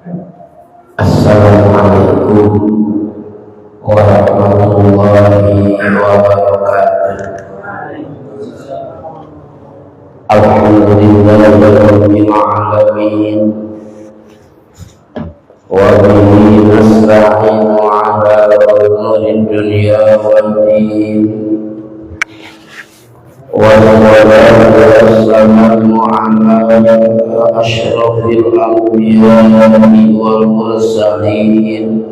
Assalamualaikum warahmatullahi wabarakatuh. Alhamdulillahirabbil alamin. Wa bihi nasta'inu ala umurid dunya waddin. Wassalatu wassalamu ala asyrafil anbiya'i wal mursalin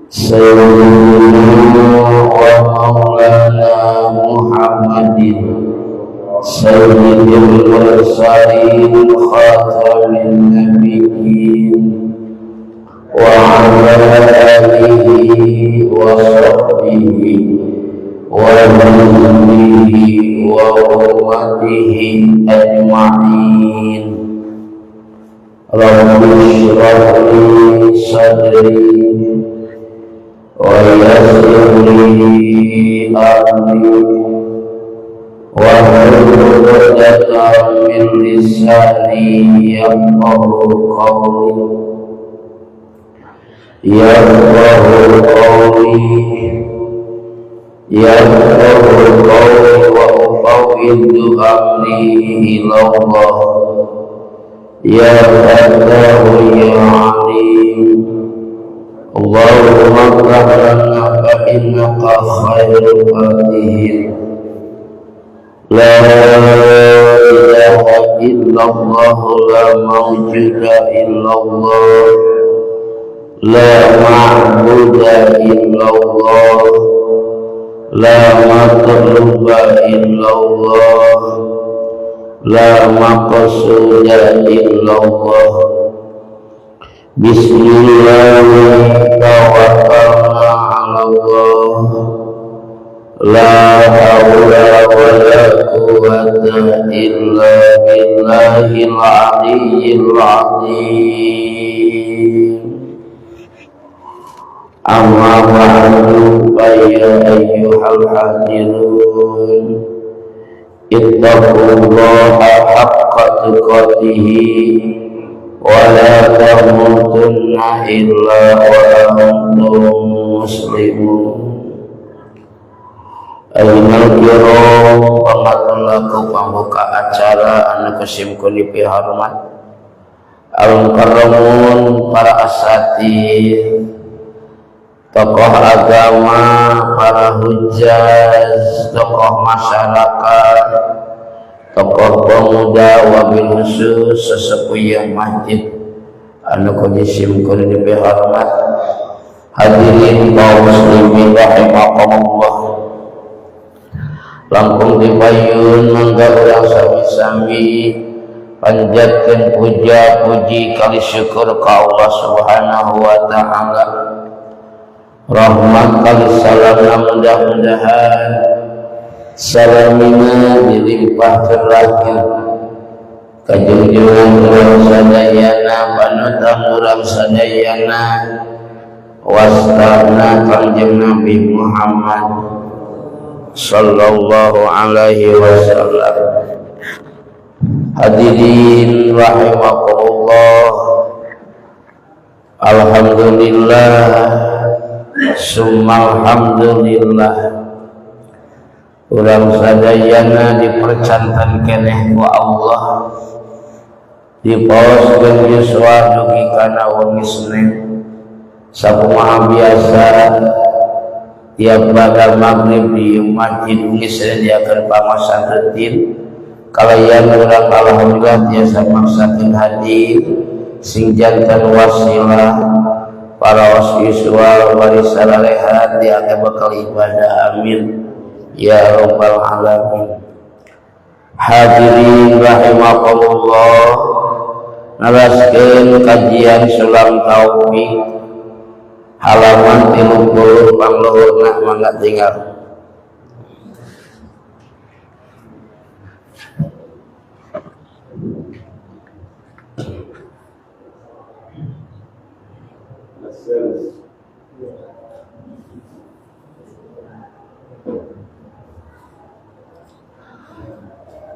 sayyidina wa maulana Muhammadin sayyidil mursalin khatamin nabiyyin wa ala alihi wa sahbihi wa wa ummatihi ajma'in. Rabbi shrah li sadri wa yassir li amri wahlul 'uqdatam min lisani yafqahu qawli yafqahu qawli yafqahu qawli wa ufawwidu amri ila Allah ya Fattahu ya Alim. Allahumma ftah lana fa innaka khairul fatihin. La ilaha illallah la mawjuda illallah la ma'buda illallah la matluba illallah la maqsuda illallah. Bismillahirrahmanirrahim. Tawakkalna 'ala Allah la hawla wa la quwwata illa billahil aliyyil azim. Amma ba'du, ya ayyuhal hadirun ittaqullaha haqqa tuqatih wa la tamutunna illa wa antum muslimun. Ayyuhal kiram, pangatulaku pambuka acara anu kusim dipihormat al-mukarramun, para asatid, tokoh agama, para hujjaz, tokoh masyarakat, tokoh pemuda, wabil khusus sesepuh yang masjid anu kusim dipihormat, hadirin kaum muslimin rahimakumullah. Langkung dipayun mangga urang sami-sami panjatkeun puja puji kali syukur ka Allah Subhanahu wa taala. Rahmat kali salam mudah-mudahan salamina dilimpah curahkeun ka junjungan urang sadayana, panutan urang sadayana, wastana Kanjeng Nabi Muhammad sallallahu alaihi wasallam. Hadirin rahimakumullah. Alhamdulillah summa alhamdulillah, urang sadayana dipercantan keneh ku Allah, dipaoskeun yuswa dugi kana wengi Senin. Sakumaha biasa tiap pada maghrib di masjid wengi Senin diakeun pangaosan rutin. Kalayan urang alhamdulillah tiasa maksakeun hadir sing jantan wasilah para yuswa waris salehat diake bakal ibadah. Amin ya rabbal alamin. Hadirin rahimakumullah, neraskeun kajian Sulam Taufik halaman 30 pangluhurna mangga tinggal.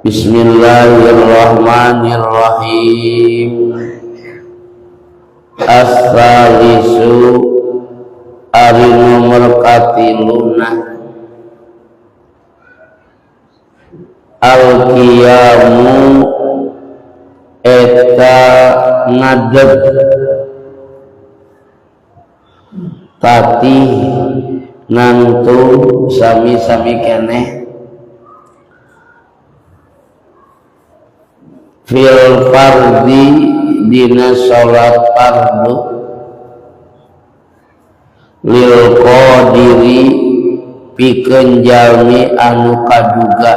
Bismillahirrahmanirrahim. As-salisu ari nomor katiluna al-qiyamu eta ngadeg tatih nangtung sami-sami keneh fil fardi dina salat fardu lil qadiri pikeun jalmi anu kaduga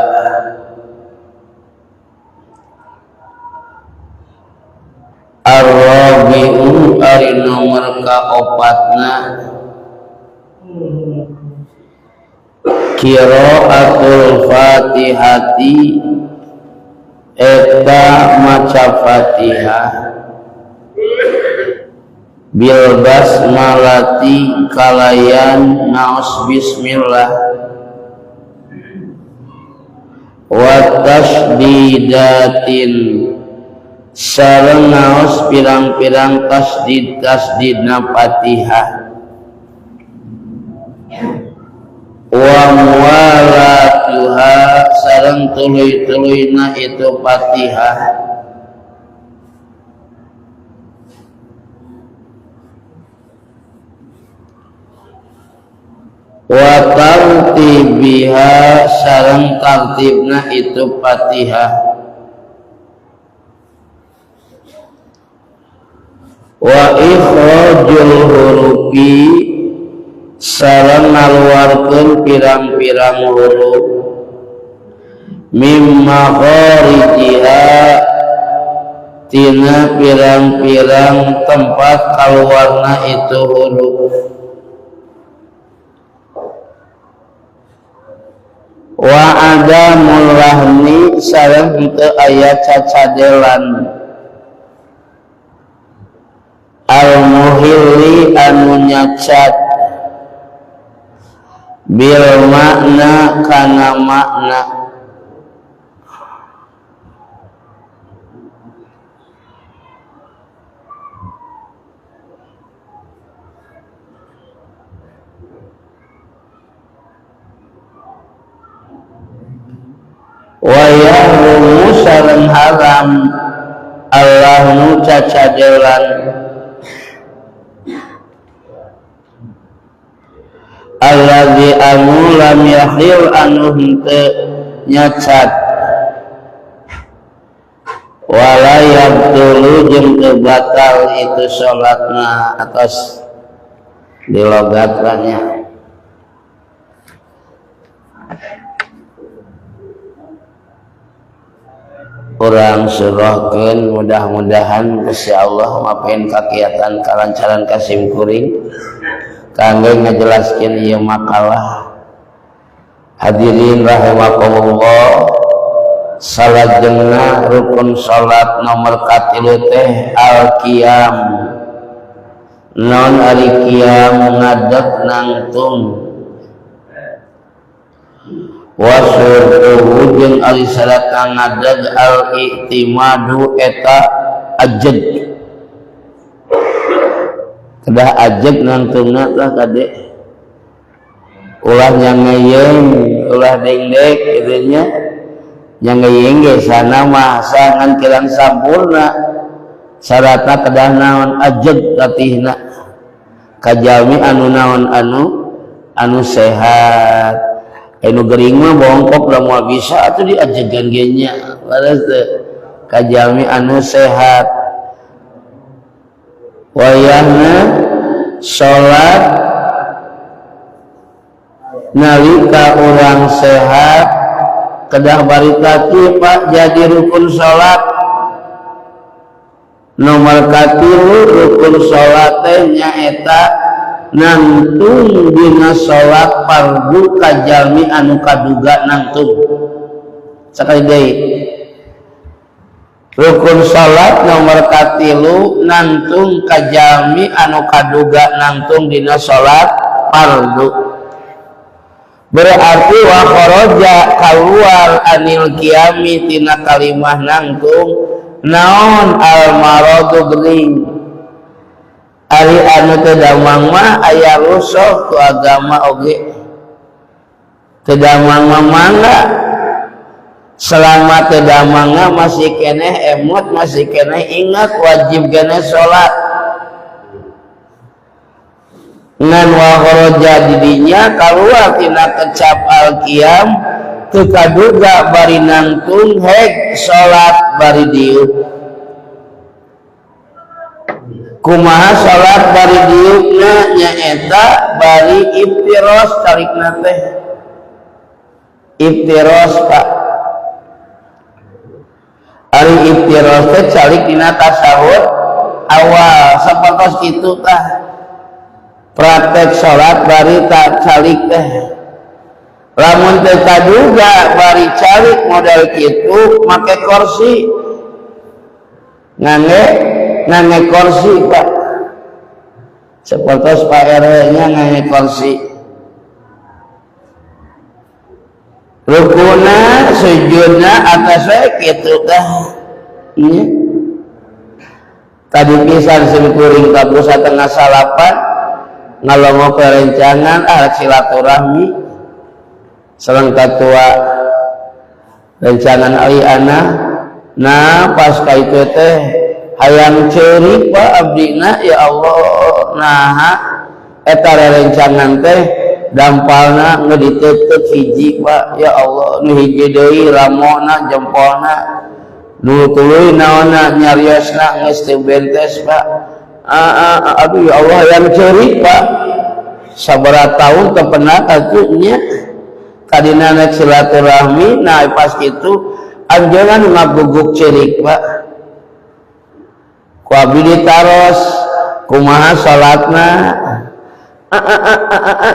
ar-rabi'u ari nomor kaopatna qiraatul fatihati eta maca fatihah bil basmalati kalayan naos bismillah wa tasdidatin sareng naos pirang-pirang tasdid tasdidna fatihah wa muwalatuha sareng tuluy-tuluyna itu fatihah wa tartibiha sareng tartibna itu fatihah wa ikhrajul hurufi sareng ngaluarkeun pirang-pirang huruf mimma kharijiha tina pirang-pirang tempat kaluarna itu huruf wa adamul lahni sareng henteu aya cacadelan al muhilli anu nyacat bil makna kana makna wa yahrumu sareng haram Allahnu cacadelan allazi anu lam yahil anu henteu nyacat wala yabtulu jeung teu batal itu salatna atas dilogatkannya. Urang surahkeun mudah-mudahan Gusti Allah mapain kakiatan kalancaran kasim kuring kangge ngajelaskeun ieu makalah. Hadirin rahimakumullah, salajengna rukun salat nomor katilu teh al-qiyam. Non ari qiyam ngadeg nangtung wa syurtuhu jeung ari syarat ngadeg al-i'timadu eta ajeg. Kedah ajeg nangtungna tah kade. Ulah nyangeyeng, ulah dengdek kitu nya. Nyangeyeng ge sana mah sangan kirang sampurna. Syaratna kedah naon ajeg tatihna. Kajalmi anu naon anu sehat. Anu gering mah bongkok da moal bisa atuh diajegan ge nya. Leres teu? Kajalmi anu sehat. Wayahna salat nalika urang sehat kedah bari tati Pak jadi rukun salat nomor katilu. Rukun salat teh nyaeta nangtung dina salat fardu kajalmi anu kaduga nangtung. Sakali deui rukun salat nomor katilu nangtung kajalmi anu kaduga nangtung dina salat fardu. Berarti wa kharaja kaluar anil qiyami tina kalimah nangtung naon al maradu gering. Ari anu teu damang mah aya rusuh ku agama oge. Teu damang mah mangga. Selama teu damangna masih keneh emut, masih keneh ingat wajib keneh salat. Ngan wa kharaja didinya kaluar tina kecap al-qiyam teu kaduga bari nangtung heg salat bari diuk. Kumaha salat bari diukna nyaeta bari iftiros tarikna teh. Iftiros Pak. Ari iftiros teh calik dina tasawuf awal sapertos kitu tah. Praktek salat bari tak calik teh. Lamun teu kaduga bari calik model kitu make kursi. Ngangge kursi Pak. Sapertos Pak RW nya ngangge kursi. Rukuna sujudna atas we kitu tah. Nya. Tadi pisan simkuring ka pusat tengah salapan ngalongok rerencangan silaturahmi sareng katua rencangan ari ana. Nah pas ka itu teh hayang ceurik Pak abdina ya Allah. Naha eta rerencangan teh dampalna nu diteuteup hiji Pak ya Allah, nu hiji deui ramona jempolna nu tuluy naonna nyariosna geus teu bentes Pak. Aduh ya Allah hayang ceurik Pak. Sabaraha tahun teu pernah atuh nya kadina nek silaturahmi. Nah pas kitu anjeunna nu ngaguguk ceurik Pak. Ku abdi ditaros kumaha salatna.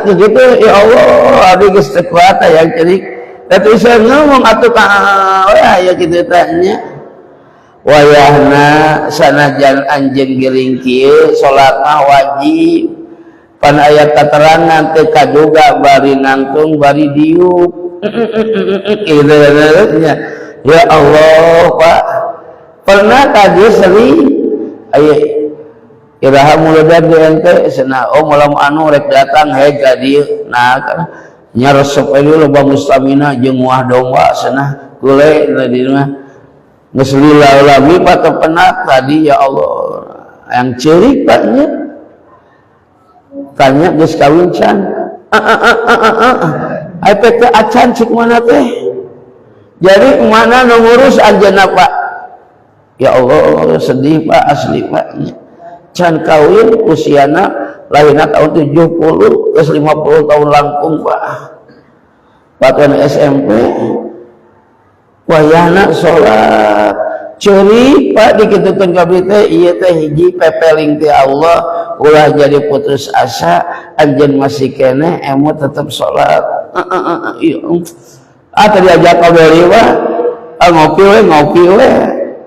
Gitu ya Allah abdi geus teu kuat hayang ceurik. Tapi saya ngomong atuh ka we aya kitu teh nya. Wayahna sanajan anjeun gering kieu salat mah wajib. Pan aya katerangan teu kaduga bari nangtung bari diuk. Gitu nya. Ya Allah Pak. Pernah tadi sering aya iraha muledan di ente cenah oh malam anu rek datang heg ka dieu. Nah kan nya resep we loba mustamina jeung muah domba cenah gule di mah. Geus lila lami Pak teu penat tadi ya Allah. Yang ceurik Pak nya. Tanya geus kawin can. Ai teh acan cik mana teh. Jadi mana nu ngurus anjeunna Pak? Ya Allah sedih Pak asli Pak. Can kawin usiana lahirna tahun 70 geus 50 tahun langkung Pak. Patuan SMP wayahna salat ceurik Pak dikitukeun ka abdi teh ieu teh hiji pepeling ti Allah ulah jadi putus asa anjeun masih keneh emut tetep salat. Tadi ajak kabeli mah ngopi we ngopi we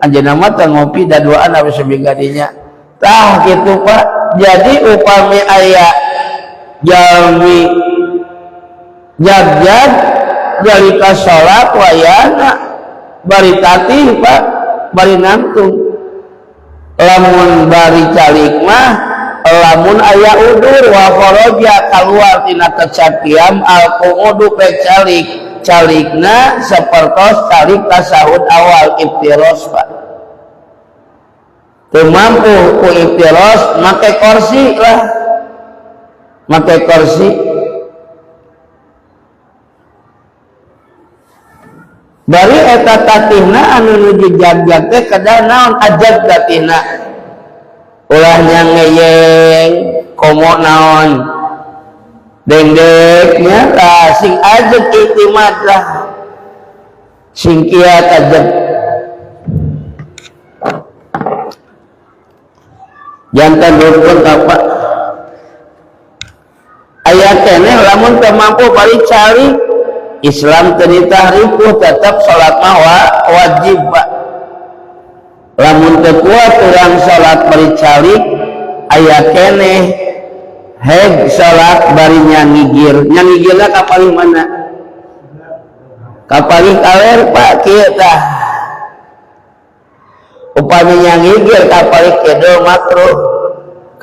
anjeunna mah teh ngopi da duaan habis sebigadinya tah kitu Pak. Jadi upami aya jalmi jagjag jalika salat wayahna bari tatih Pak bari nangtung. Lamun bari calik mah lamun aya udur wa kharaja kaluar tina kecapiam al qu'udu pe calik calikna sapertos calik tasahud awal iftiros Pak. Teu mampu ku iftiros make kursi lah, make kursi. Bari eta tatihna anu nuju jag-jag teh kedah naon ajag tatihna ulah ngeyeng komo naon dendeknya tah sing ajeg iktimad lah sing kiat ajeg jantan rukun apa aya keneh lamun teu mampu bari cari Islam teu ditahrifuh tetep salat mah wajib Pak. Lamun teu kuat urang salat bari calik aya keneh heg salat bari nyangigir. Nyangigirna ka palih mana? Ka palih kaler Pak kieu tah. Upami nyangigir ka palih kidul makruh,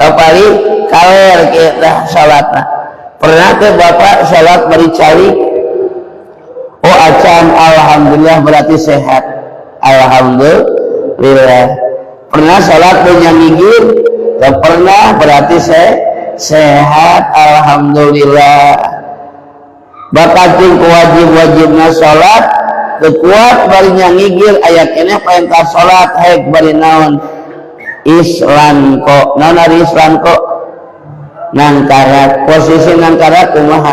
Kapari kaler kita salatna. Pernah ke bapak salat bari calik? Oh acan, alhamdulillah berarti sehat. Alhamdulillah. Pernah salat punya gigir? Gak pernah, berarti sehat. Alhamdulillah. Bakal wajib-wajibna salat kekuat bari ngigir aya keneh perintah salat hek bari naon? Islanko. Naon ari islanko? Nangkarak. Posisi nangkarak kumaha?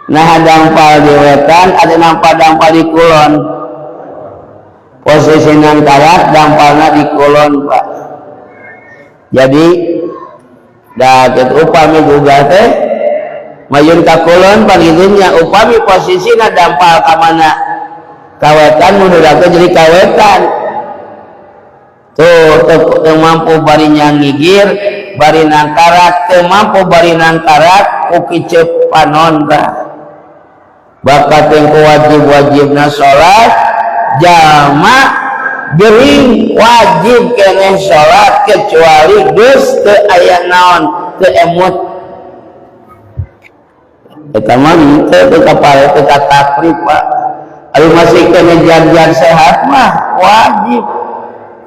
Nah dampal di wetan ada nampak dampal di kulon. Posisi nangkarak dampalna di kulon, Pak. Jadi da kitu upami gugah teh mayun ka kulon pangitunya upami posisina dampal ka mana? Ka wetan mun jadi ka wetan. Tuh teu mampu bari ngigir bari nangkarak, teu mampu bari nangkarak ku kiceup panon tah. Bakat yang wajib-wajibna salat jama gering wajib keneh salat kecuali geus teu aya naon, teu emut. Eta mah teu kapare teu taklif, Pak. Ari masih keneh jar-jar sehat mah wajib.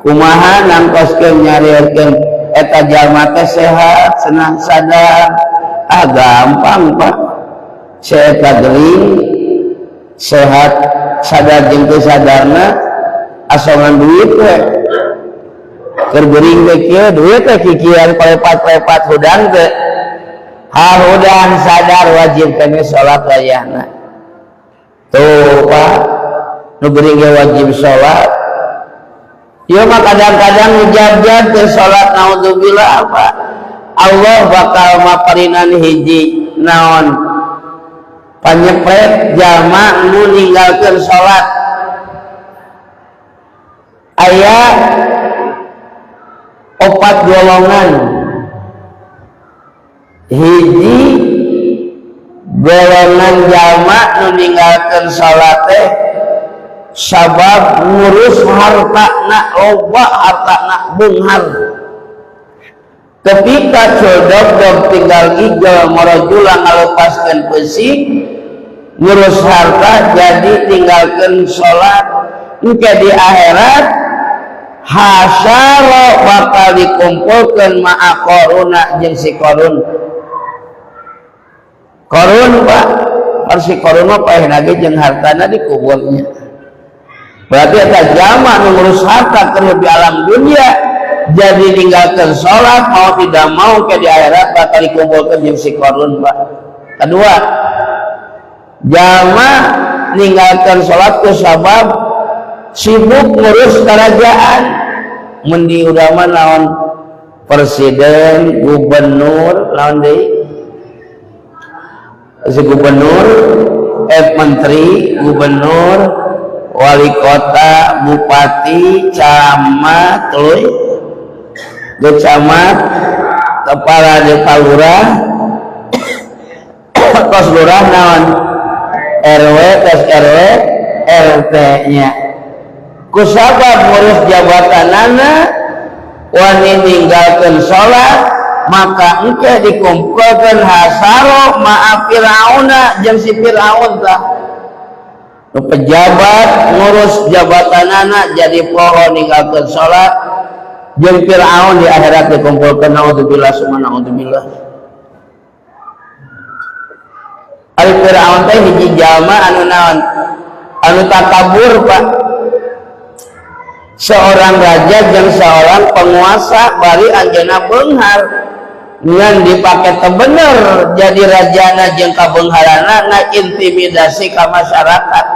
Kumaha nangkoskeun nyariekeun eta jalma teh sehat senang sadar? Ah gampang, Pak. Seeta gering sehat sadar jeung teu sadarna asongan duit we. Keur gering we kieu duit teh kikian palepat-palepat hudang teh. Ha hudang sadar wajib keneh salat wayahna. Tuh Pak, nu gering ge wajib salat. Ieu mah kadang-kadang ngejab-jab teh salat, naudzubillah apa? Allah bakal maparinan hiji naon? Panyepret jalma nu ninggalkeun salat. Aya opat golongan. Hiji golongan jalma nu ninggalkeun salat teh sabab ngurus hartana, loba hartana beunghar. Ketika codog tinggal igel marajula ngalepaskeun pesik ngurus harta jadi tinggalkeun salat, engke di akhirat hasyara bakal dikumpulkeun ma'a Qaruna jeung si Qarun. Qarun, Pak, par si Qarun mah paehna ge jeung hartana dikuburnya. Berarti eta jalma nu ngurus harta keur di alam dunia jadi ninggalkeun salat, mau tidak mau ke di akhirat bakal dikumpulkeun jeung si Qarun, Pak. Kedua, jalma ninggalkeun salat ku sabab sibuk ngurus kerajaan. Mun di urang mah naon? Presiden, gubernur, naon deui? Si gubernur, menteri, gubernur, wali kota, bupati, camat, tuluy camat, kepala desa, lurah, tos lurah naon? RW, tos RW, RT nya. Kusabab ngurus jabatanana wani ninggalkeun salat, maka engke dikumpulkeun hasaro ma'a Fir'auna jeung si Fir'aun tah. Nu pejabat ngurus jabatanana jadi poho ninggalkeun salat jeung Fir'aun di akhirat dikumpulkeun, naudzubillah summa naudzubillah. Ari Fir'aun teh hiji jalma anu naon? Anu takabur, Pak. Seorang raja jeung seorang penguasa bari anjeunna beunghar ngan dipake teu bener jadi rajana jeung kabeungharana ngaintimidasi ka masyarakat.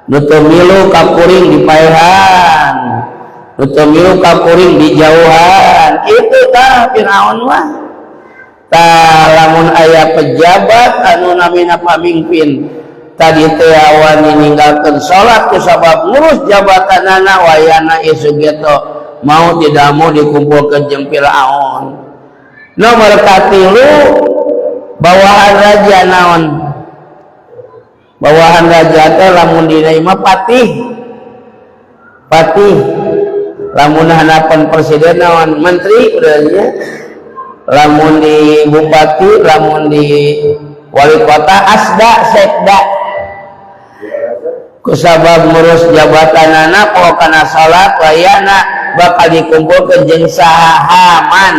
Nu teu milu ka kuring dipaehan, nu teu milu ka kuring dijauhan, kitu tah Firaun mah. Tah lamun aya pejabat anu namina pamimpin tadi teh wani ninggalkeun salat ku sabab ngurus jabatanana, wayana isu geto mau tidak mau dikumpulkeun jeung Firaun. Nomor katilu, bawahan raja naon? Bawahan raja teh lamun dina mah patih. Patih. Lamun hanapan presiden naon menteri udahnya, lamun di bupati, lamun di wali kota asda sekda. Kusabab ngurus jabatanana poho kana salat wayahna bakal dikumpulkeun jeung saha? Haman.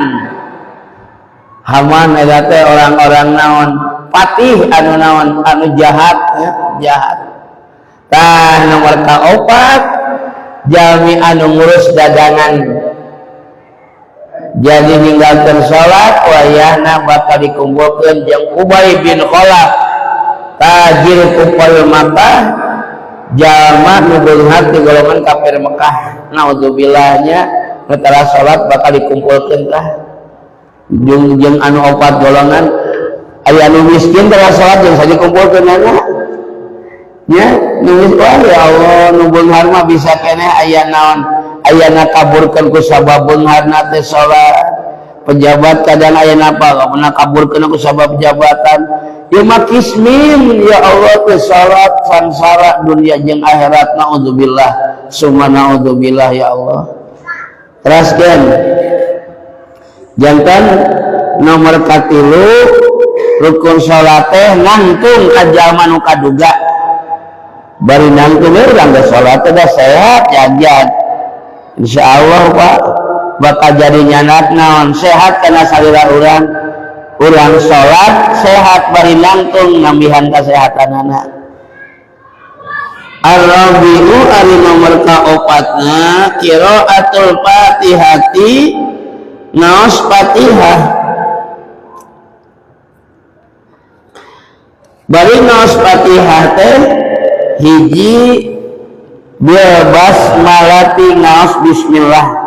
Haman eta teh orang-orang naon patih anu naon anu jahat ya, jahat. Tah nomor kaopat jalmi anu ngurus dagangan jadi ninggalkeun salat wayahna bakal dikumpulkeun jeung Ubay bin Khalaf tajir kupal Makkah, jalma nu beunghar di golongan kafir Mekah. Naudzubillah nya, nu tara salat bakal dikumpulkeun tah jeung jeung anu opat golongan. Aya anu miskin tara salat jeung saja dikumpulkeun nya nya nu, wah ya Allah, nu beunghar mah bisa keneh aya naon ayana kaburkeun ku sabab beungharna teh salat. Pejabat kadang aya napa pernah kaburkeun ku sabab jabatan. Ieu mah kismin ya Allah teh salat sangsara dunia jeung akhirat. Naudzubillah summa naudzubillah ya Allah. Teraskeun janten nomor katilu rukun salat teh nangtung ka jalma nu kaduga. Bari nangtung we urang geus salat teh da sehat jajan. Insyaallah Pak bakal jadi nyanat naon sehat kana salira urang. Urang salat sehat bari nangtung nambihan kasehatanana. Ar-rabi'u ari nomor kaopatna qiraatul Fatihati naos Fatihah. Bari naos Fatihah teh hiji bil basmalati ngaos bismillah.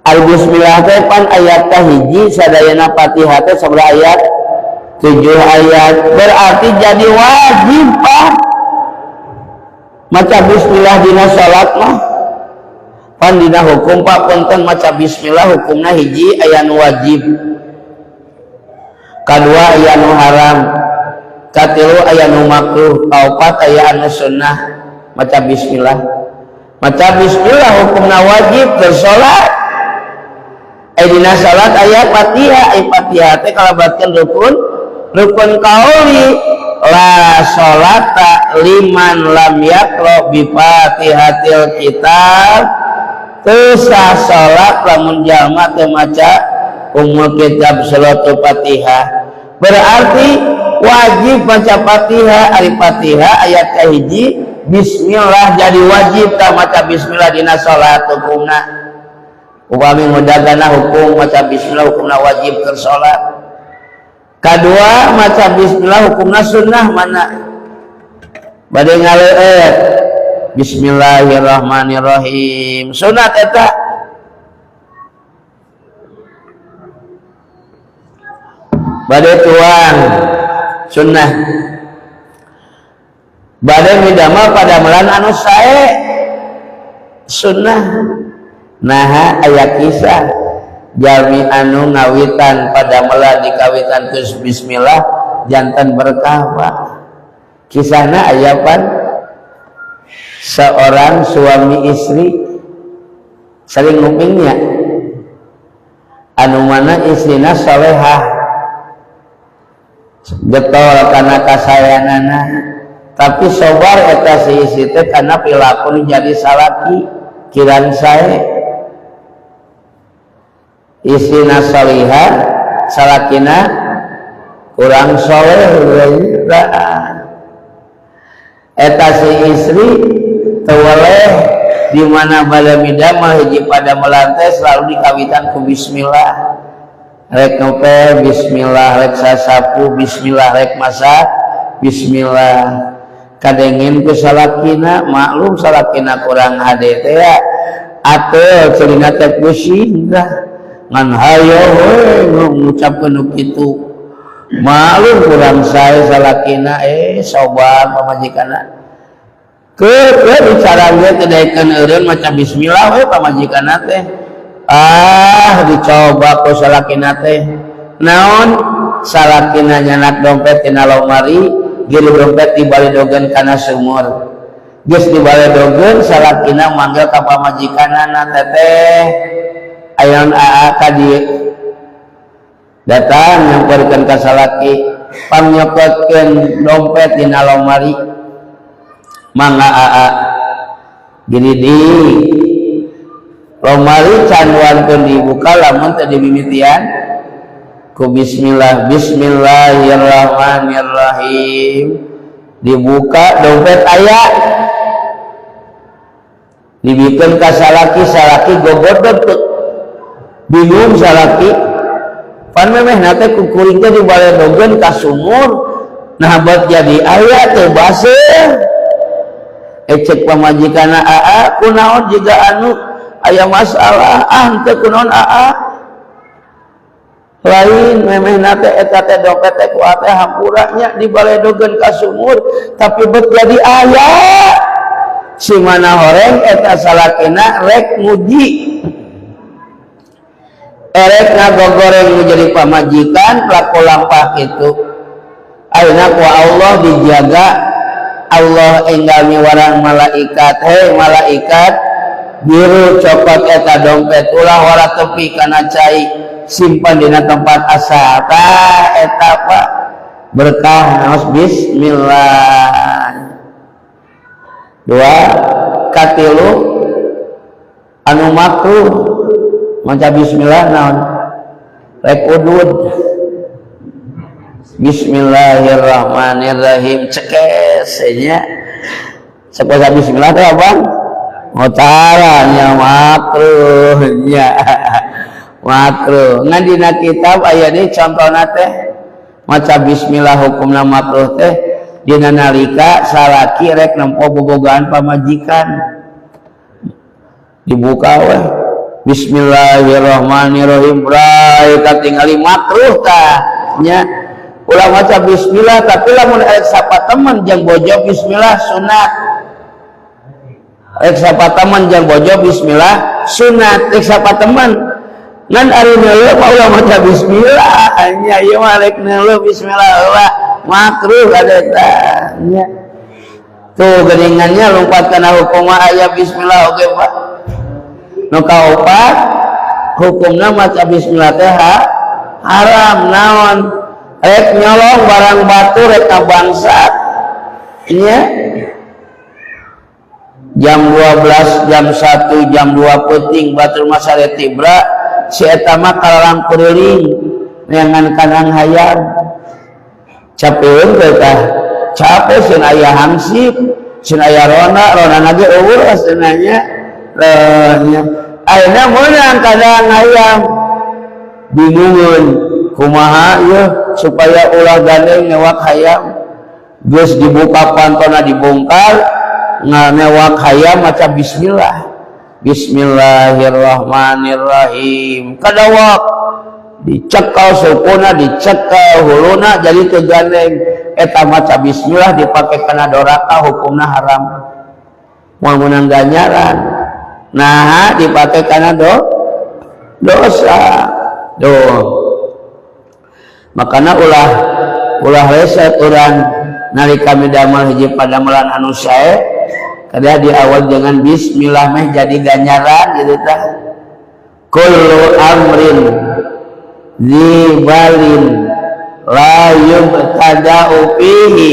Al bismillah teh pan ayat hiji sadayana Fatihah teh sabaraha ayat? 7 ayat. Berarti jadi wajib Pak maca bismillah dina salat mah. Pan dina hukum Pak punten maca bismillah hukumna hiji aya nu wajib, kadua aya nu haram, katilu aya nu makruh, kaopat aya anu sunnah. Maca bismillah, maca bismillah hukumna wajib bersolat. Dina salat aya Fatihah, ai Fatihah teh kalabatkeun rukun rukun kauli. La salata liman lam yaqra bi Fatihatil kitab. Teu sah salat lamun jalma teu maca Ummul Kitab suratul Fatihah. Berarti wajib baca Fatihah. Ari Fatihah ayat kahiji bismillah, jadi wajib tah maca bismillah dina salat hukumna. Upami mudagana hukum maca bismillah hukumna wajib keur salat. Kadua maca bismillah hukumna sunnah. Mana bade ngaleueut bismillahirrahmanirrahim sunat eta. Bade tuang sunnah, bade midamel padamelan anu sae sunnah. Naha aya kisah jalmi anu ngawitan padamelan dikawitan ku bismillah jantan berkah Pak. Kisahna aya pan seorang suami istri sering ngupingnya, anu mana istrina solehah getol kana kasayanana, tapi sobar eta si istri teh kana perilaku jadi salaki kiran sae. Istrina solihah, salakina kurang soleh. Eta si istri teu weleh di mana bada midamel hiji padamelan teh selalu dikawitan ku bismillah. Rek ngepel bismillah, rek sasapu bismillah, rek masak bismillah. Kadengin ku salakina, maklum salakina kurang hade teh ya atuh celina teh pusing dah ngan hayo we ngucapkeun nu kitu. Maklum kurang sae salakina, sobar pamajikanna ke bicara ge teu daekeun eureun maca bismillah we pamajikanna teh. Ah dicoba ku salakina teh naon, salakina nyanak dompet tina lomari, gilu dompet dibalidogeun kana sumur. Geus dibaledogeun, salakina manggil ka pamajikanana, "Teteh, ayon aa ka dieu." Datang nyamperkeun ka salaki, "Pangnyokotkeun dompet dina lomari, mangga aa." Gini di lomari can wantun dibuka lamun teu dimimitian ku bismillah. Bismillahirrahmanirrahim, dibuka, dompet aya, dibikeun ka salaki. Salaki gogodog, bingung salaki, pan memehna teh ku kuring teh dibaledogeun ka sumur, nah buat jadi aya teh baseuh. Cek pamajikanna, "Aa, kunaon jiga anu aya masalah?" "Ah, teu kunaon, aa, lain, memehna teh eta teh dompet teh ku teh hampura nya dibaledogeun ka sumur, tapi bet jadi aya." Si mana horeng eta salakina rek nguji, erek ngagogoreng nu jadi pamajikan laku lampah kitu. Ayeuna ku Allah dijaga, Allah enggal miwarang malaikat, "Hei malaikat biru, cokot eta dompet, ulah wara tepi kana cai, simpan dina tempat asal." Tah eta, Pak, berkah naos bismillah. Dua, katilu anu makruh maca bismillah naon? Rek udud, "Bismillahirrahmanirrahim," cekes nya. Saposa bismillah teh abang oh caranya makruh nya, makruh. Ngan dina kitab aya deui contohna teh maca bismillah hukumna makruh teh dina nalika salaki rek nempo bobogaan pamajikan, dibuka weh, "Bismillahirrahmanirrahim," bray katingali, makruh tah nya, ulah maca bismillah. Tapi lamun rek sapa temen jeung bojo bismillah sunat, rek sapa temen jeung bojo bismillah sunat, rek sapa temen. Ngan ari neuleuh mah ulah maca bismillah nya, ieu mah rek neuleuh bismillah ulah, makruh eta nya. Tuh geuningannya lompat kana hukum aya bismillah oge, Pak. Nu kaopat hukumna maca bismillah teh haram naon? Rek nyolong barang batur, rek ngabangsat nya, jam 12, jam 1, jam 2 peuting, batur mah sare tibra, si eta mah kalalang kuriling neangan kandang hayam. Capeun teh tah, capek, sieun aya hangsip, sieun aya ronda, ronda ge euweuh cenah nya. Nya ayeuna meunang kandang hayam, bingungeun kumaha ieu supaya ulah gandeng newak hayam. Geus dibuka pantona, dibongkar, newak hayam maca bismillah, "Bismillahirrahmanirrahim," kadawak, dicekal sukuna, dicekal huluna, jadi teu gandeng. Eta maca bismillah dipake kana doraka hukumna haram, moal meunang ganjaran. Nah, dipake kana dosa tuh. Makana ulah ulah reset urang nalika midamel hiji padamelan anu sae, kada di awal dengan bismillah meh jadi ganjaran gitu tah. Kullu amrin dzibalin la yubtada'u fihi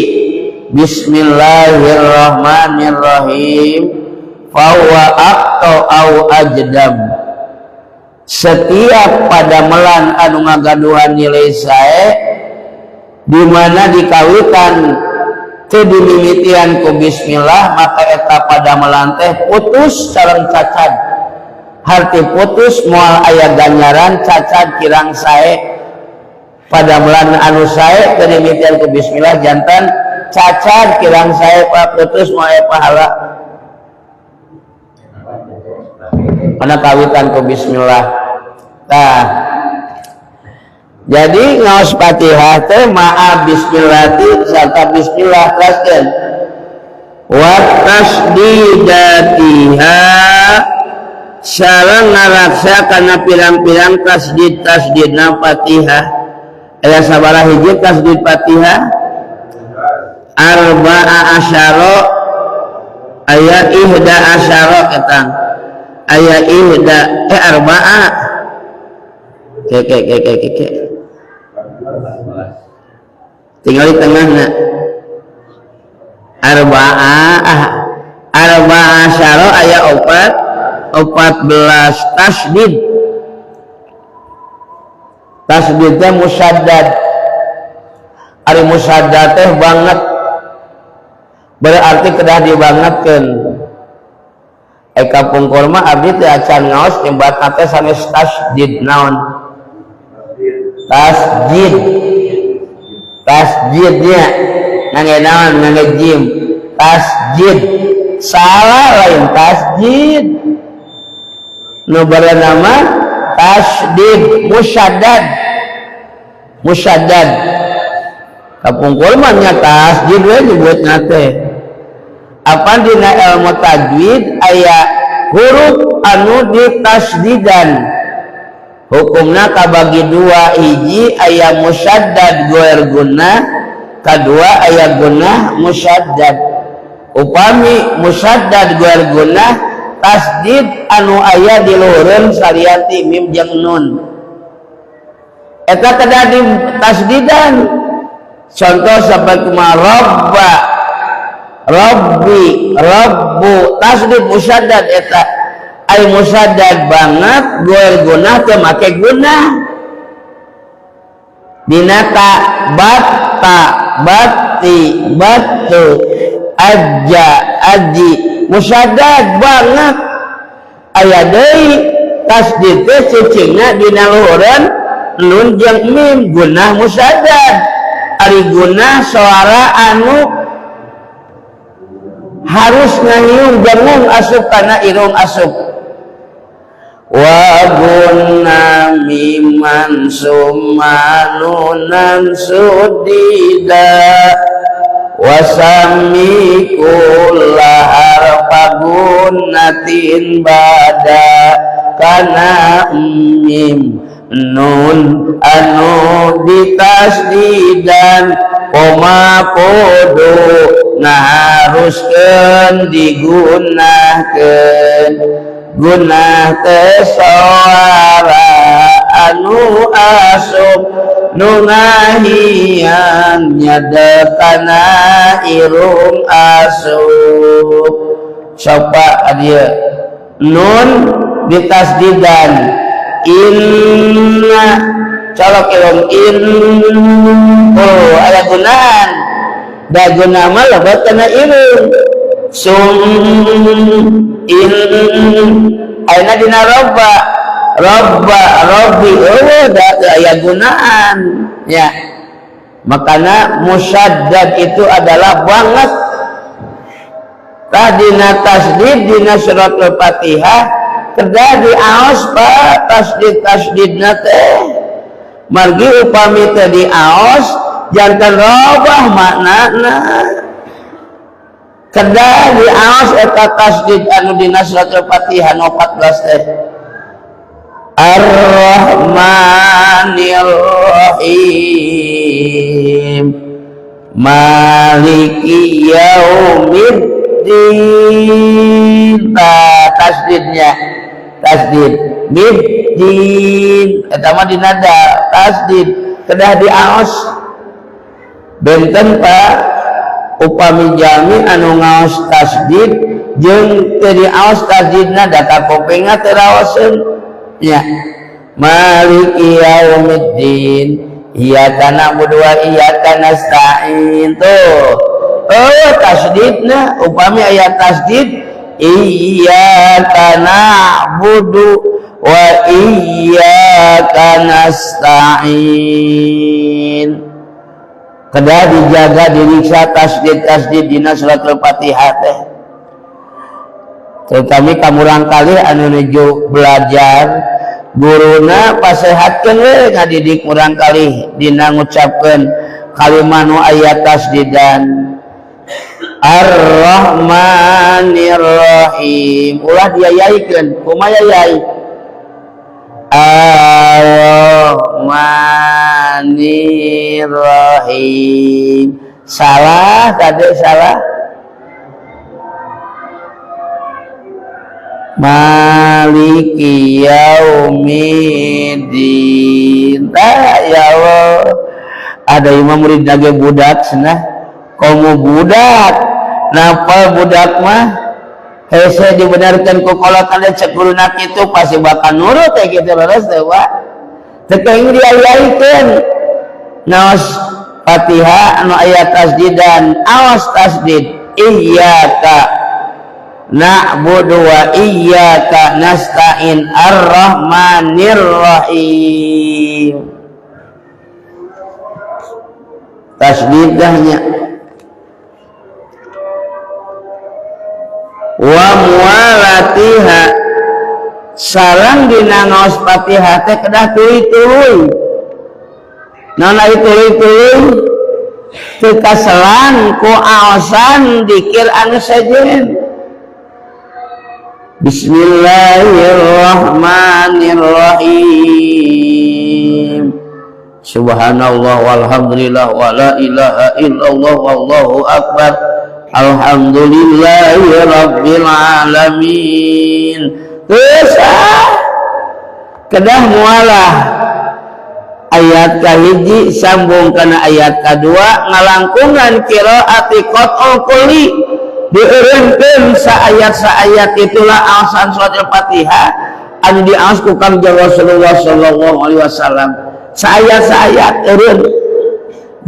bismillahirrahmanirrahim fahuwa aqta au ajdam. Setiap padamelan anu ngagaduhan nilai sae di mana dikawitan teu dimimitian ku bismillah, maka eta padamelan teh putus sareng cacad. Harti putus moal aya ganjaran, cacad kirang sae. Padamelan anu sae teu dimimitian ku bismillah janten cacad kirang sae, Pak, putus, moal aya pahala karena kawitan ku bismillah. Nah, jadi ngaos Fatihah teh ma'a bismillati, serta bismillah. Teruskeun, wa tasdidatiha, sareng ngaraksa kana pirang-pirang tasdid tasdidna Fatihah. Aya sabaraha hiji tasdid Fatihah? Arba'a asyara. Aya ihda asyara eta. Aya ihda arba'a. Ke ke ke ke ke ke. Tinggal di tengahna. Arba'a ah. Arba'a asyara aya opat 14 tasdid. Tasdid teh musaddad. Ari musaddad teh banget, berarti kedah dibangetkeun. Eka pungkur mah abdi teh acan ngaos nyebatna teh sanes tasdid naon? Tasjid. Tasjidnya ngangge naon? Ngangge jim. Tasjid. Salah, lain tasjid. Nu nama tasdid musyaddad. Musyaddad. Kapungkur mah nya tasjid we nyebutna teh. Apa dina ilmu tajwid aya huruf anu ditasdidan, hukumna kabagi dua: hiji aya musyaddad goer gunnah, kadua aya gunnah musyaddad. Upami musyaddad goer gunnah, tasdid anu aya di luhureun salianti mim jeung nun, eta kedah di tasdidan. Contoh sampai kumaha? Robba, robbi, robbu, tasdid musyaddad eta. Ay musyaddad banget goer gunnah teu make gunnah dina ta, batta, batti, battu, aja, aji, musyaddad banget. Aya deui tasdid teh cicingna dina luhureun nun jeung mim, gunnah musyaddad. Ari gunnah suara anu harus ngahiung dengung asup kana irung asup. Wa gunna miman summa nunan sudida wasami kulla harfa gunnatin bada kana mim nun anu ditasdidan koma kudu ngaharuskeun digunahkeun. Gunah teh suara anu asup nu ngahiang nyadekana irung asup. Coba dia nun ditasdidan inna, colok irung in, oh aya gunaan da guna mah lebet kana irung. Sum in ayeuna dina robba, robba, robbi, oh da aya gunaan ya. Makana musyaddad itu adalah banget. Tah, dina tasdid dina suratul Fatihah kedah diaos, Pak, tasdid tasdidna teh. Margi upami teh diaos janten robah maknana. Kedah diaos eta tasdid anu dina suratul Fatihah nu 14 teh. Ar-Rahmanir Rahim Maliki Yaumiddin. Tah, tasdidnya tasdid middin eta mah dina tasdid kedah diaos. Benten, Pak, upami jalmi anu ngaos tasdid jeung teu diaos tasdidna, data kupingna teu raoseun nya. Maliki yaumiddin, iyyaka na'budu wa iyyaka nasta'in, tuh oh tasdidna. Upami aya tasdid iyyaka na'budu wa iyyaka nasta'in. Kedah dijaga, diriksa tasdid tasdid dina suratul Fatihah teh, terutama ka murangkalih anu nuju belajar. Guruna pasehatkeun we ngadidik murangkalih dina ngucapkeun kalimah nu aya tasdidan. Ar-Rahmanir-Rahim ulah diayaikeun. Kumaha yai? Ar-Rahmanir-Rahim. Salah tadi, salah. Maliki yaumiddin. Ya Allah, ada imam murid nage budak cenah, komo budak napa budak mah hese dibenarkan ku kolot ada cek guruna kitu pasti bakal nurut ya gitu leres teh Pak. Teu kenging diali-alikeun naos Fatihah anu aya tasdidan, awas tasdid, iyyaka na'budu wa iyyaka nasta'in ar-rahmanir rahim. Tasdidahnya wa muwalatiha sareng dina ngaos Fatihah teh kedah tuluy-tuluy. Naon ari tuluy-tuluy? Teu kaselang ku aosan dikir anu sejen. Bismillahirrahmanirrahim. Subhanallah walhamdulillah wa la ilaha illallah wallahu akbar. Alhamdulillahi rabbil alamin. Terus kedah mualah ayat kahiji sambung kana ayat kadua ngalangkungan qiraati qat'ul kulli dieureunkeun saayat-saayat. Itulah alasan surat Al-Fatihah anu diaos ku Kangjeng Rasulullah sallallahu alaihi wasallam saayat-saayat eureun.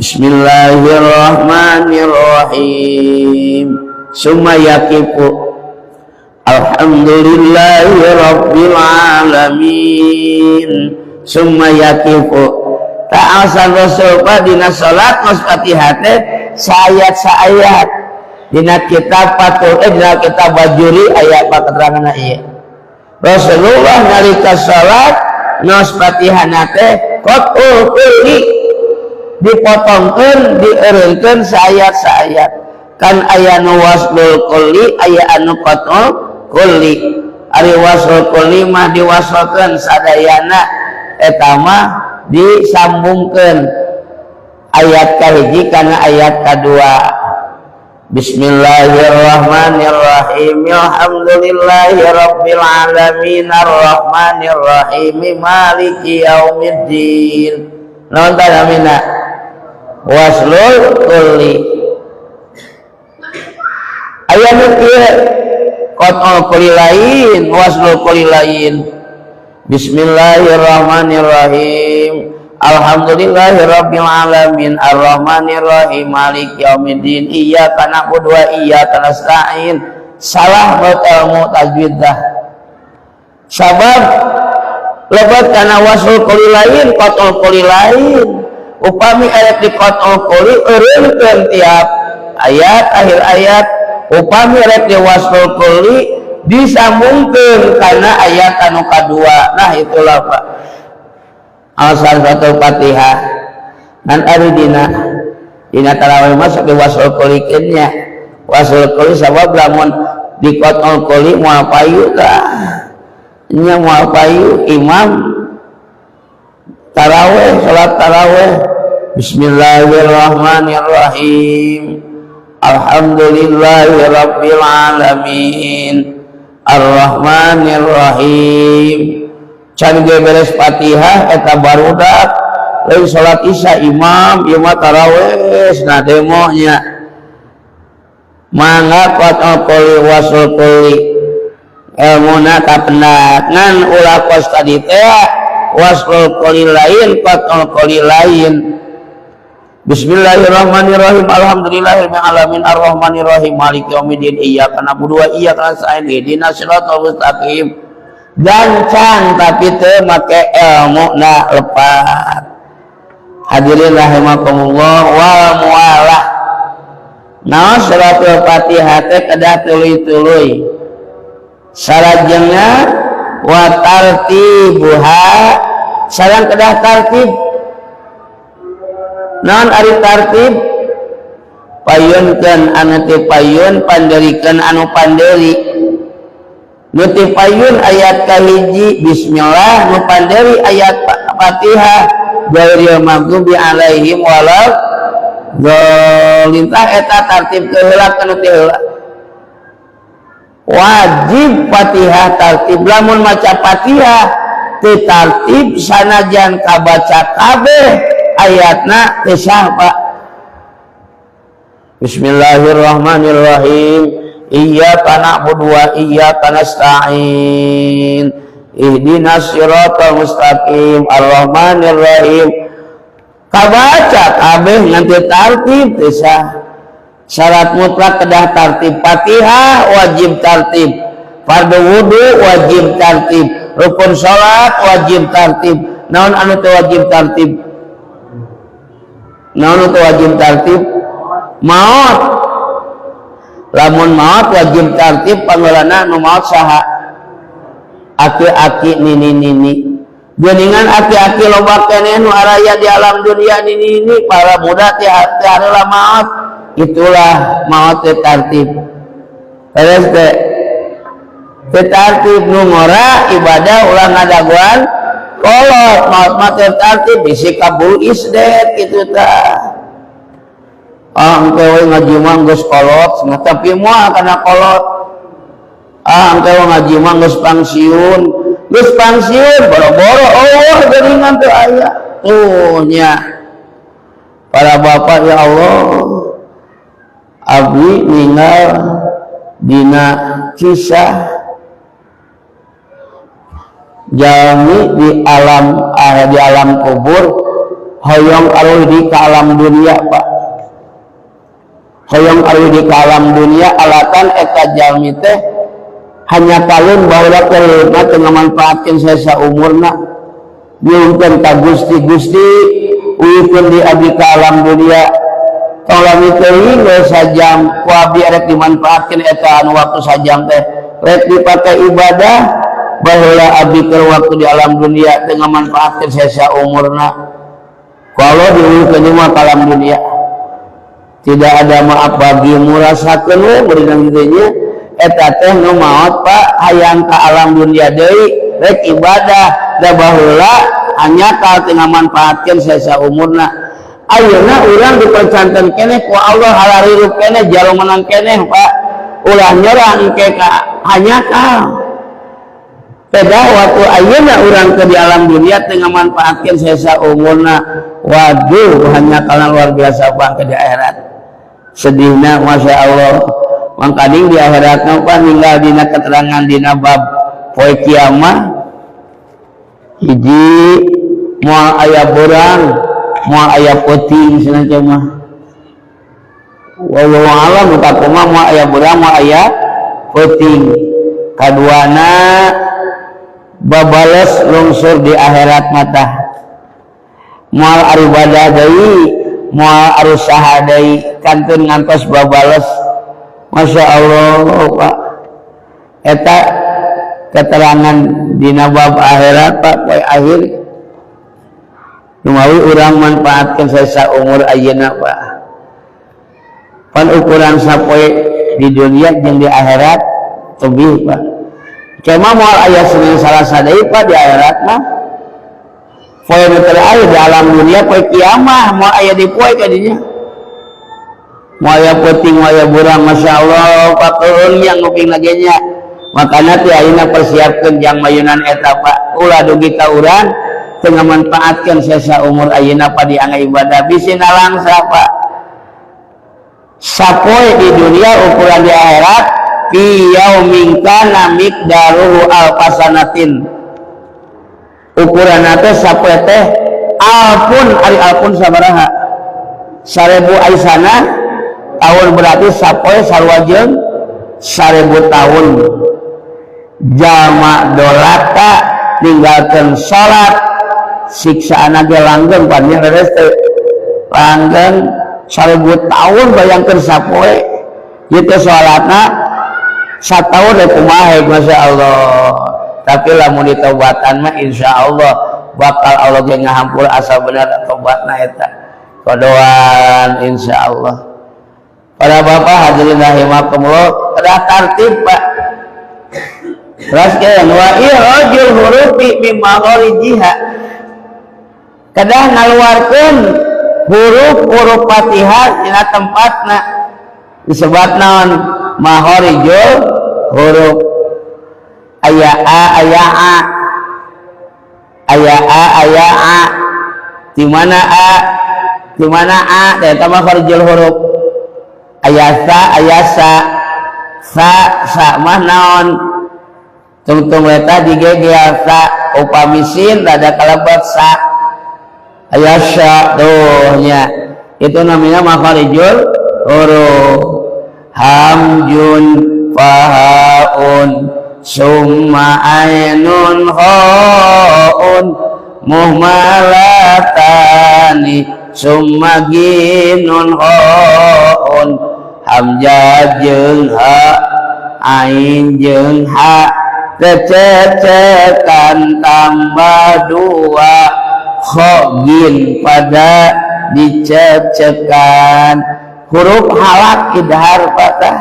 Bismillahirrahmanirrahim. Summa yaqifu alhamdulillahi rabbil alamin. Summa yaqifu. Ta'asan Rasul Pak dina salat mas Fatihah teh saayat-saayat. Dina kitab Fathul, dina kitab Bajuri aya apa keteranganna ieu. Rasulullah nalika salat nos Fatihah teh qat'ul kulli dipotongkeun dieureunkeun saayat-saayat. Kan aya nu waslul kulli aya anu qat'ul kulli. Ari waslul kulli mah diwasalkeun sadayana eta mah disambungkeun ayat kahiji kana ayat kadua. Bismillahirrahmanirrahim. Alhamdulillahi rabbil alamin arrahmanirrahim maliki yaumiddin. Naon tah namina? Waslul kulli. Aya nu kieu qat'ul kulli lain, waslul kulli lain. Bismillahirrahmanirrahim. Alhamdulillahi rabbil alamin arrahmanirrahim maliki yaumiddin iyyaka na'budu wa iyyaka nasta'in. Salah buat ilmu tajwid dah. Sabab lebat kana waslul kulli lain, qat'ul kulli lain. Upami ayat di qat'ul kulli eureunkeun tiap ayat akhir ayat. Upami ayat di waslul kulli disambungkeun kana ayat anu kadua. Nah itulah Pak alasan satu Fatihah. Ngan ari dina tarawih mah sok diwaslul kullikeun nya. Waslul kulli sabab lamun di qat'ul kulli moal payu tah. Nya moal payu imam tarawih salat tarawih. Bismillahirrahmanirrahim. Alhamdulillahi rabbil alamin arrahmanirrahim. Can ge beres Fatihah eta barudak lain salat Isya imam ieu mah tarawih nah demo nya. Mangga qat'ul kulli waslul kulli ilmuna kapendak ngan ulah kos tadi teh waslul kulli lain qat'ul kulli lain. Bismillahirrahmanirrahim. Alhamdulillahirabbil alamin arrahmanirrahim maliki yaumiddin iyyaka na'budu wa iyyaka nasta'in ihdinas siratal mustaqim. Gancang tapi teu make ilmu na lepat. Hadirin rahimakumullah wal mualah. Naon suratul Fatihah teh kedah tuluy-tuluy. Salajengna wa tartibuha sareng kedah tartib. Naon ari tartib? Payunkeun anu ti payun, panderikeun anu panderi. Nu ti payun ayat kahiji bismillah, nu panderi ayat Fatihah ghairil maghdubi alaihim waladdallin. Tah eta tartib ke heula kana ti heula. Wajib Fatihah tartib. Lamun maca Fatihah teu tartib, sanajan kabaca kabeh ayatna, teu sah, Pak. Bismillahirrahmanirrahim. Iyyaka na'budu wa iyyaka nasta'in. Ihdinas siratal mustaqim. Ar-Rahmanir Rahim. Kabaca kabeh ngan teu tartib, teu sah. Syarat mutlak kedah tartib. Fatihah wajib tartib, fardu wudu wajib tartib, rukun salat wajib tartib. Naon anu teu wajib tartib? Naon teu wajib tartib? Maut. Lamun maut wajib tartib, pangheulana nu maut saha? Aki-aki, nini-nini. Geuningan aki-aki loba keneh nu araya di alam dunia. Nini-nini para muda ti heula maut. Itulah maut teu tartib. Beres teh? Teu tartib. Nu ngora ibadah, ulah ngadaguan kolot. Maut mah teu tartib, bisi kabul isdet kitu tah. Ah, engke we ngaji mah geus kolot, nah, tapi moal kana kolot. Ah, engke we ngaji mah geus pangsiun, geus pangsiun boro-boro. Oh, geuningan teu aya tuh nya. Para bapak, ya Allah, abdi ninggal dina kisah jalmi di alam, di alam kubur hoyong arwah di ke alam dunia, Pak. Hoyong arwah di ke alam dunia, alatan eta jalmi teh hanya kalun baheula teh teu ngamanfaatkeun sesa umurna. Nyuhunkeun ka Gusti, "Gusti, uihkeun di abdi ka alam dunia. Tong lami teuing we, sajam. Ku abdi rek dimanfaatkeun eta anu waktu sajam teh, rek dipake ibadah. Baheula abdi keur waktu di alam dunia teu ngamanfaatkeun sesa umurna. Ku Allah diuihkeun mah ka alam dunia. Tidak ada maaf bagimu." Rasakeun we beureunang kitu nya. Eta teh nu maot, Pak, hayang ka alam dunia deui rek ibadah, da baheula hanya kal teu ngamanfaatkeun sesa umurna. Ayeuna urang dipercanten keneh ku Allah, halarirup keneh, jalo menang keneh, Pak. Ulah nyerah engke ka hanyakal. Beda waktu ayeuna urang ke di alam dunia teu ngamanfaatkeun sesa umurna, waduh, hanya karena luar biasa, Pak, ke di akhirat sedihna, Masya Allah. Mangkaning di akhirat mah ninggal dina keterangan dina bab poe kiamah, hiji, moal aya beurang, moal aya peuting cenah teh mah. Wallahu alam kumaha, moal aya beurang, moal aya peuting. Kaduana, babales lungsur di akhirat mata, moal ibadah deui, moal arusaha deui, kantun ngantos babales. Masya Allah, Pak, eta keterangan dina bab akhirat, Pak, poe akhir. Numawi urang manfaatkan sesa umur ayeuna, Pak. Pan ukuran sapoe di dunia jeung di akhirat tebih, Pak. Cuma moal aya Senin Salasa deui, Pak, di akhirat mah. Poe nu teu aya di alam dunia poe kiamah, moal aya di poe kadinya, moal aya peuting, moal aya beurang. Masya Allah, Pak, keun yang nguping lagi nya. Makanya ti ayeuna persiapkeun jang mayunan eta, Pak. Ulah dugi ka urang teu ngamanfaatkeun sesa umur ayeuna, Pak, dianggo ibadah, bisi nalangsa, Pak. Sapoe di dunia ukuran di akhirat, fi yaumin kana miqdaruhu alfasanatin. Ukuran teh sapoe teh alfun, ari alfun sabaraha? 1000 aisana tahun, berarti sapoe sarua jeung 1000 tahun. Jalma doraka ninggalkeun salat, siksaan ge langgeng pan nya, leres teu? Langgeng 1000 tahun. Bayangkeun sapoe ieu teh salatna satahun rek kumaha? Masya Allah. Tapi lamun ditobatan mah insya Allah bakal Allah ge ngahampura, asal bener tobatna eta kodoan, insya Allah. Para bapak hadirin rahimakumullah, kedah tartib, Pak. Terus ke wa ikhrajul hurufi min makharijiha, kedah ngaluarkeun huruf-huruf Fatihah dina tempatna, disebut naon? Makharijul huruf. Aya a, aya a, aya a, aya a. Di mana a, di mana a, eta makharijul huruf. Aya sa, aya sa, sa, sa mah naon? Tungtung eta digegel sa, upami sin rada kalebet sa. Aya sya tuh nya. Itu namanya makharijul huruf. Hamjun fahaun summa ainun khaun muhmalatani summa ginun khaun. Hamzah jeung ha, ain jeung ha, cecekan tambah dua, kho gin pada dicecekan. Huruf halak idhar patah.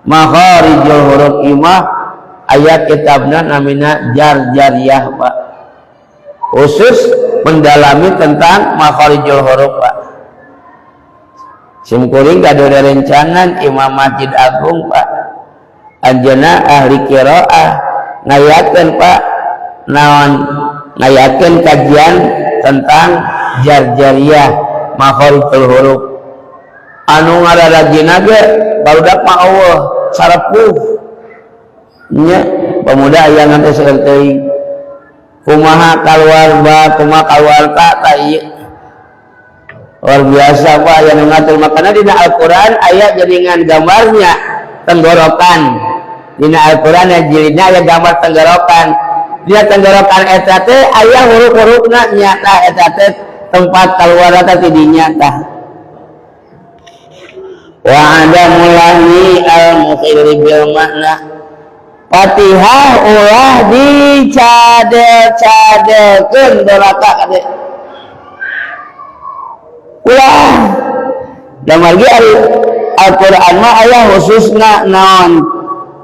Makharijul huruf imah ayat kitabna namina jar jariyah Pak, khusus mendalami tentang makharijul huruf Pak. Simkuring gaduh rencangan Imam Masjid Agung Pak, anjeunna ahli qiraah, ngayakeun Pak naon, ngayakeun kajian tentang jar jariyah makharijul huruf. Anu ngararajina ge barudak mah Allah sarepuh nya, pemuda aya ngantos seueur teuing. Kumaha kaluar ba, kumaha kaluar ta, ta ieu luar biasa Pak aya nu ngatur. Makana dina Al-Qur'an aya jaringan gambarnya tenggorokan. Dina Al-Qur'an aya jilidna aya gambar tenggorokan. Dina tenggorokan eta teh aya huruf-hurufna nya, tah eta teh tempat kaluar teh ti dinya tah. Wa adamul lahni al-mukhilli bil makna. Fatihah ulah dicadel-cadelkeun doraka kade. Ulah. Da margi ari Al-Qur'an mah aya khususna naon?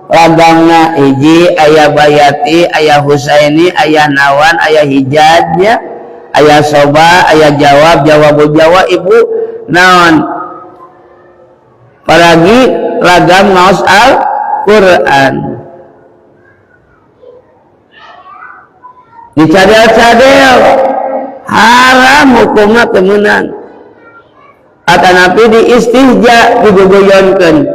Lagamna hiji aya Bayati, aya Husaini, aya Nawan, aya Hijaznya, aya Soba, aya Jawab, Jawabul Jawa ibu naon? Paragi lagam ngaos Al-Qur'an. Dicadel-cadel haram hukumna temenan. Atanapi diistihja diguguyonkeun.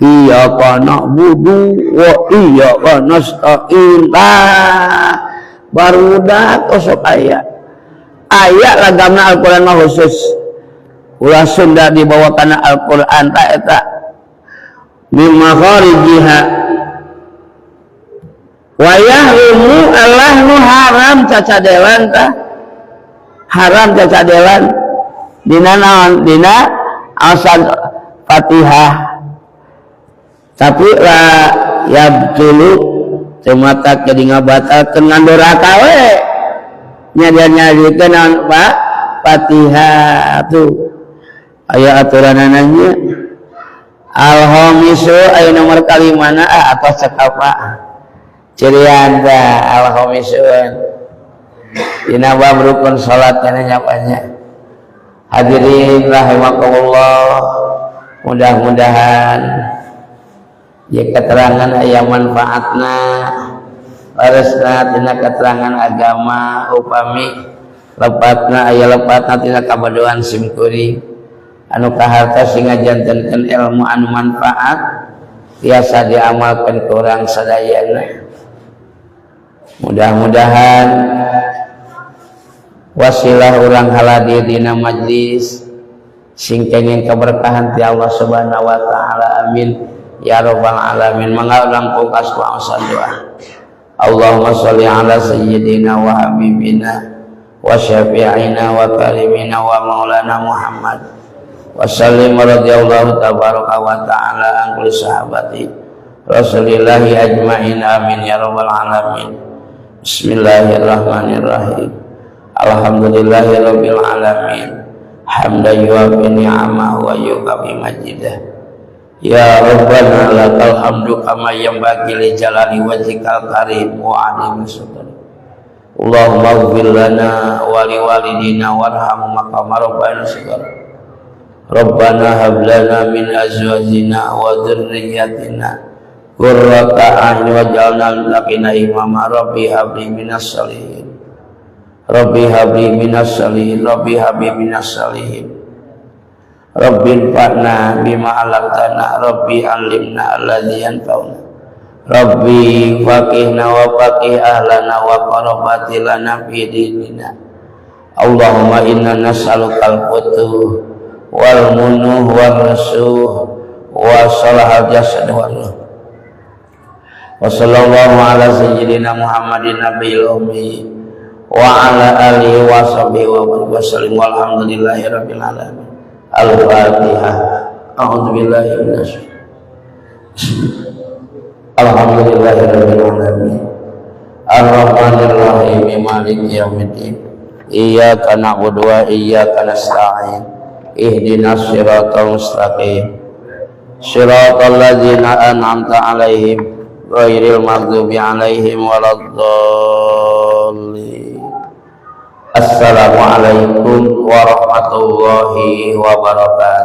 Iyyaka na'budu wa iyyaka nasta'in. Tah barudak osok aya. Aya lagamna Al-Qur'an mah khusus. Ulah Sunda dibawa kana Al-Qur'an ta eta. Min makharijiha. Wa yahrumu Allah nu haram cacadelan tah. Haram cacadelan dina naon? Dina asan Fatihah. Tapi la yabtulu teu mata jadi ngabatalkeun ngandoraka we. Nya dia nyarikeun naon Pak? Fatihah tuh. Aya aturanana nya. Al-khamisu aya nomor kalimana atos cekap Pak. Cirian tah al-khamisun. Dina bab rukun salat kana nyapanya. Hadirin rahimakumullah, mudah-mudahan ya keterangan aya manfaatna, leresna tina keterangan agama, upami lepatna aya lepatna tina kabodohan simkuring anu kaharta sing ngajantenkeun ilmu anu manfaat tiasa diamalkeun ku urang sadayana. Mudah-mudahan wasilah urang haladir dina majlis sing kenging keberkahan ti Allah Subhanahu wa taala. Amin ya rabbal alamin. Mangga urang pungkas ku aosan doa. Allahumma sholli ala sayyidina wa habibina wa syafi'ina wa karimina wa maulana Muhammad wa sallim radhiyallahu tabaraka wa ta'ala an kulli sahabati Rasulillahi ajmain. Amin ya rabbal alamin. Bismillahirrahmanirrahim. Alhamdulillahi rabbil alamin. Hamdan yuafi ni'amahu wa yukafi majidah. Ya Rabbana lakal hamdu kama yanbaghi li jalali wajhikal karim wa 'azimi sultanik. Allahumma ighfir lana wa li walidina warhamhum kama rabbayana shighara. Rabbana hab lana min azwajina wa dhurriyyatina Qurrata a'yun waj'alna lil muttaqina imama. Rabbi habli minas salihin. Rabbi habli minas salihin. Rabbi habli minas salihin. Rabbi anfa'na bima 'allamtana. Rabbi 'allimna alladzi yanfa'una. Rabbi faqihna wa faqih ahlana wa qarabati lana fi dinina. Allahumma inna nas'alukal futuh wal munuh wal nasuh wa salahal jasad wal ruh. Wa sallallahu ala sayyidina Muhammadin nabiyil ummi wa ala alihi wa sahbihi wa sallim, walhamdulillahi rabbil alamin. Al-Fatihah. A'udzu billahi minasy. Alhamdulillahi rabbil alamin. Ar-Rahmanir Rahim, Maliki yaumiddin. Iyyaka na'budu wa iyyaka nasta'in. Ihdinas siratal mustaqim. Siratal ladzina an'amta 'alaihim ghairil maghdubi 'alaihim waladdallin. Assalamualaikum warahmatullahi wabarakatuh.